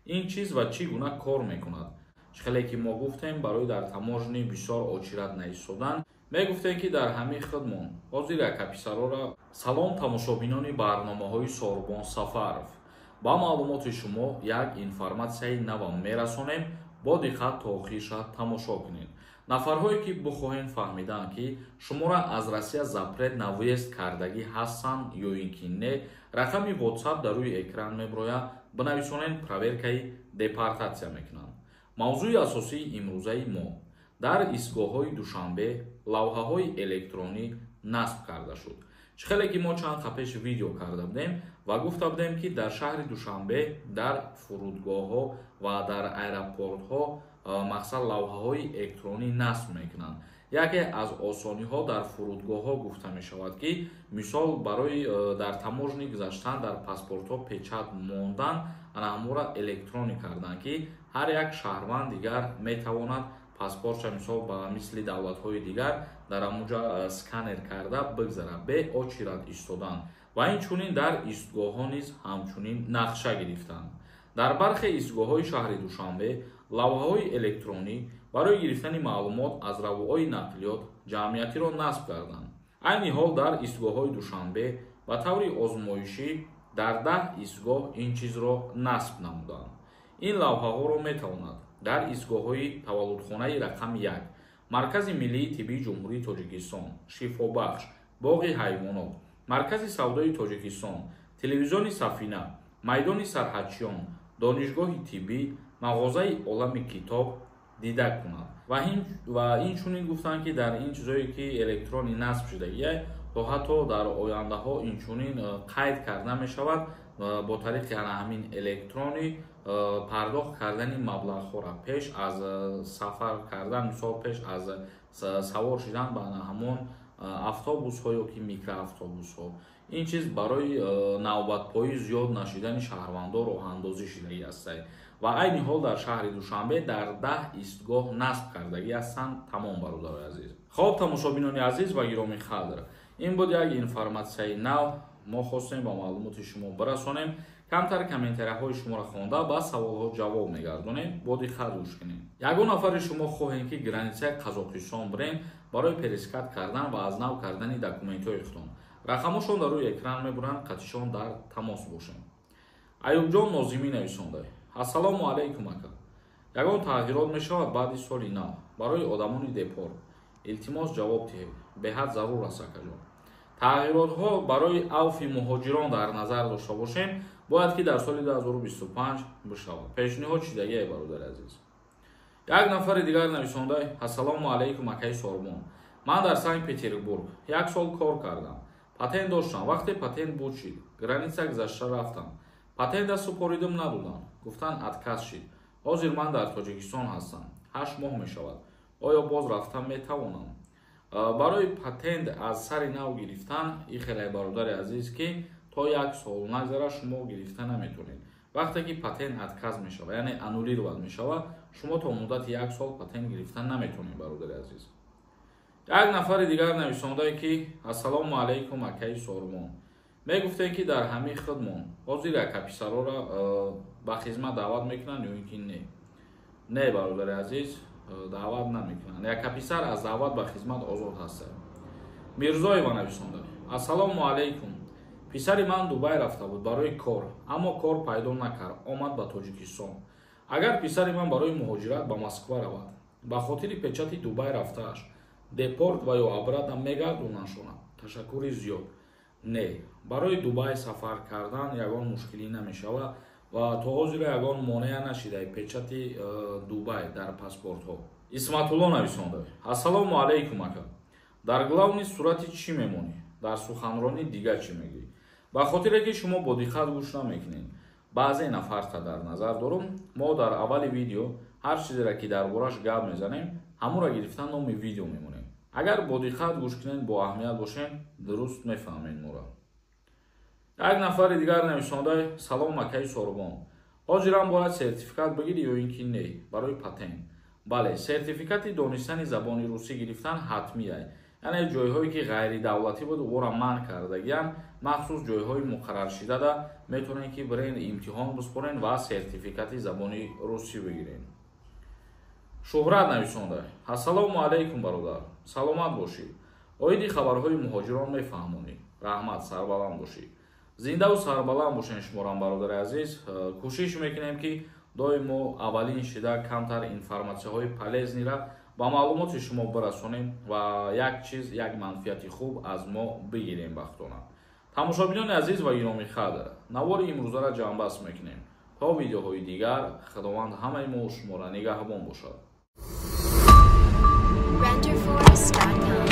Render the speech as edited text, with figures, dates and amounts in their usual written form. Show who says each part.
Speaker 1: Ин чиз ва чӣ гуна кор мекунад? Хеле ки мо гуфтем, барои дар таможни бисёр очередь наистодан, мегуфтем, ки дар ҳамин хидмон ҳозир яка писарора. Салом, тамошобинони барномаҳои Сорбон Сафаров. Ба маълумоти шумо як информатсияи навам мерасонем, бо диққат то охирша тамошо кунед. Нафарҳое ки бихоҳем фаҳмидан, ки шуморо аз Россия запрет на въезд кардагӣ ҳастанд ё ин ки не, рақами WhatsApp дар рӯи экран меброяд, бинависонед, проверкаи депортатсия мекунанд. Мавзӯи асосии имрӯзаи мо: дар истгоҳҳои Душанбе лавҳаҳои электронӣ насб карда шуд. Чӣ хеле ки мо чанд пеш видео карда будем ва гуфта будем, ки дар шаҳри Душанбе дар фурудгоҳҳо ва дар аэропортҳо мақсад лавҳаҳои электронӣ насб мекунанд. Яке аз осониҳо дар фурудгоҳҳо гуфта мешавад, ки мисол барои дар таможни гузаштан, дар паспортҳо печать мондан, ана ҳамонро электронӣ карданд, ки ҳар як шаҳрванд дигар метавонад паспортша мисол ба мисли давлатҳои дигар дар ҳамонҷа сканер карда бигзарад, бе очередь истодан. Ва инчунин дар истгоҳҳо низ ҳамчунин нақша гирифтанд. Дар бархе истгоҳҳои шаҳри Душанбе лавҳаҳои электронӣ барои гирифтани маълумот аз равоҳои нақлиёт ҷамъиятиро насб карданд. Айни ҳол дар истгоҳҳои Душанбе ба таври озмоишӣ дар 10 истгоҳ ин чизро насб намуданд. Ин лавҳаҳоро метавонад дар истгоҳҳои таваллудхонаи рақами 1, Маркази миллии тиббии Ҷумҳурии Тоҷикистон, Шифобахш, Боғи ҳайвонот, Маркази савдои Тоҷикистон, телевизиони Сафина, майдони Сарҳадчиён, Донишгоҳи тиббӣ, мағозаи Олами китоб дида кунад. Ва инчунин гуфтанд, ки дар ин чизое ки электронӣ насб шудагия, то ҳатто дар ояндаҳо инчунин қайд карда мешавад бо тариқи ана ҳамин электронӣ пардохт кардани маблағҳоро пеш аз сафар кардан, мисол пеш аз савор шудан ба ана ҳамон автобусҳо ё ки микроавтобусҳо. Ин чиз барои навбатпоӣ зиёд нашидани шаҳрвандо роҳандозӣ шудагӣ ҳастад ва айни ҳол дар шаҳри Душанбе дар 10 истгоҳ насб кардагӣ ҳастанд. Тамом, бародарои азиз. Хоб, тамошобинони азиз ва гиромӣ қадр, ин буд як информатсияи нав, мо хостем ба маълумоти шумо бирасонем. Камтар комментарияҳои шуморо хонда, ба саволҳо ҷавоб мегардонем, бо диққат гӯш кунем. Ягон нафари шумо хоҳем, ки границаи Қазоқистон бирем барои перескат кардан ва аз нав кардани документҳои худтон, рақамошон дар рӯи экран мебуранд, қатишон дар тамос бошем. Аюбҷон Нозимӣ нависонда: «Ассалому алайкум, ака, ягон тағйирот мешавад баъди соли нав барои одамони депорт? Илтимос, ҷавоб диҳед, беҳад зарур аст, акаҷон». Тағйиротҳо барои авфи муҳоҷирон дар назар дошта бошем, бояд ки дар соли 2025 бишавад. Пешниҳод чидагие, бародари азиз. Як нафари дигар нависонда: «Ассалому алайкум, акаи Сорбон, ман дар Санкт Петербург як сол кор кардам, патент доштам. Вақте патент буд шид, граница гузашта рафтам, патента супоридум, надодам, гуфтанд, отказ шид. Ҳозир ман дар Тоҷикистон ҳастам, 8 моҳ мешавад. Оё боз рафтан метавонам?» Барои патент аз сари нав гирифтан и хеле, бародари азиз, ки то як сол нагзара, шумо гирифта наметавонед. Вақте ки патент отказ мешавад, яъне аннулировать мешавад, шумо то муддати як сол патент гирифта наметавонед, бародари азиз. Як нафари дигар нависондае, ки «Ассалому алайкум, акаи Сормон, мегуфтем, ки дар ҳамин хидмон ҳозир яка писарора ба хизмат даъват мекунанд ё ин ки не?» Не, бародари азиз, даъват намекунанд. Яка писар аз даъват ба хизмат озод ҳастад. Мирзоева нависонда: «Ассалому алайкум, писари ман Дубай рафта буд барои кор, аммо кор пайдо накард, омад ба Тоҷикистон. Агар писари ман барои муҳоҷират ба Москва равад, ба хотири печати Дубай рафтааш депорт ва ё обратно мегардонандшона? Ташаккури зиёд». Не, барои Дубай сафар кардан ягон мушкилӣ намешавад ва то ҳозира ягон монеа нашида печати Дубай дар паспортҳо. Исматулло нависонда: «Ассалому алайкум, ака, дар главный сурати чӣ мемонӣ, дар суханронӣ дигар чӣ мегӯӣ?» Ба хотире ки шумо бо диққат гӯш намекунед, баъзе нафарта дар назар дорум. Мо дар аввали видео ҳар чизеро, ки дар бораш гап мезанем, ҳамонро гирифта номи видео мемонем. Агар бо диққат гӯш кунед, бо аҳамият бошем, дуруст мефаҳмед моро. Як нафари дигар нависонда: «Салом, акаи Сорбон, ҳозирам бояд сертификат бигирӣ ё ин ки не барои патент?» Бале, сертификати донистани забони русӣ гирифтан ҳатмия. Яъне ҷойҳое ки ғайридавлатӣ буд, ӯро манъ кардагиян. Махсус ҷойҳои муқарраршидада метавонед, ки бирен, имтиҳон биспорен ва сертификати забони русӣ бигирен. Шӯҳрат нависонда: «Ассалому алайкум, бародар, саломат бошӣ. Оиди хабарҳои муҳоҷирон мефаҳмонӣ, раҳмат, сарбаланд бошӣ». Зиндаву сарбаланд бошен шуморам, бародари азиз. Кӯшиш мекунем, ки доимо аввалин шида камтар информатсияҳои полезный ра ба маълумоти шумо бирасонем ва як чиз, як манфиати хуб аз мо бигирем бахтона. Тамошобинони азиз ва гиромӣ қадр, навори имрӯзаро ҷамъбаст мекунем. То видеоҳои дигар Худованд ҳамаи мо шуморо нигаҳбон бошад.
Speaker 2: Renderforest.com.